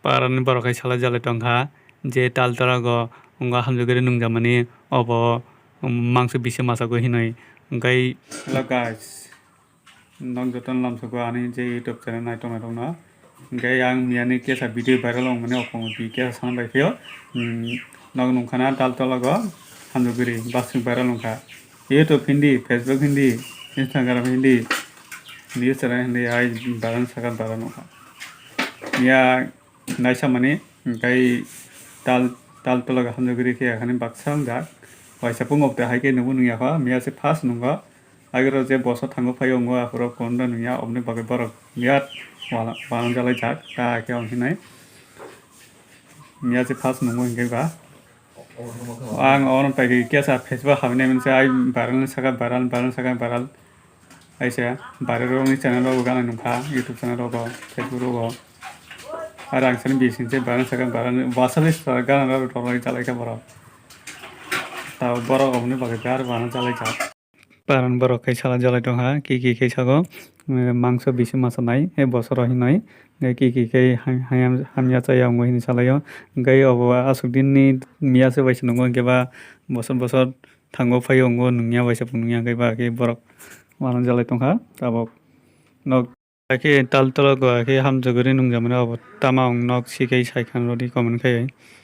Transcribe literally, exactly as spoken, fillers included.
Parani borok hai salai jalai tongkha je tal tola go wngkha hamjagwiri nungjakmani obo mangso bisi masa go hinwi. Hwnkhe hello guys, nok jotono lamsoko ani je YouTube channel naitok naitok no. Hwnkhe ang miyani kesa video viral wngmani okhongo twi kesa sana bai phio. Hmm, nok nungkhana tal tola go hamjagwiri basing viral wngkha. YouTube hindi, Facebook hindi, Instagram hindi, news channel hindi, ai viral saka viral wngkha. Miya naisa mani, hwnkhe tal, tal tola go hamjagwiri khe akhani baksa wngjak. Waisa pungok tei hai khe nungbo nungya kho, miya se first nungo. Agero je bosor thango phaio wngo, aphuru konda nungya, oboni bagwi borok birat wana, wana jalai jak, ta khe ong hinai. Miya se first nungo hwnkhe ba. Ang ono pai khe kesa Facebook habinai mwnsa ai viral ni saka viral, viral ni saka viral. Aisa viral rokni channel rogo gana nungkha, YouTube channel rogo, Facebook rogo. Ar ang sani bising se viral ni saka viral, wasali saka gana rok rok jalai kha borok. Ta borok oboni bagwi birat wana jalai jak. Paran borok khe sala jalai tongkha, ki ki khe sago, eh, mangso bisi masa nai, eh, bosoro hinoi, eh, ki ki khe ham-, ham-, hamya chaya wngo hinwi salaio. Hwnkhe obo aswk dinni miya se bai se nungo, hwnkhe ba bosor bosor thango phaio wngo, nungya bai se nungya, hwnkhe ba khe borok mano jalai tongkha tabok. Nok. Hakhe tal tolo go hakhe hamjagwiri nungjakmani obo tama wng nok sikhe saikha rwdi comment khai.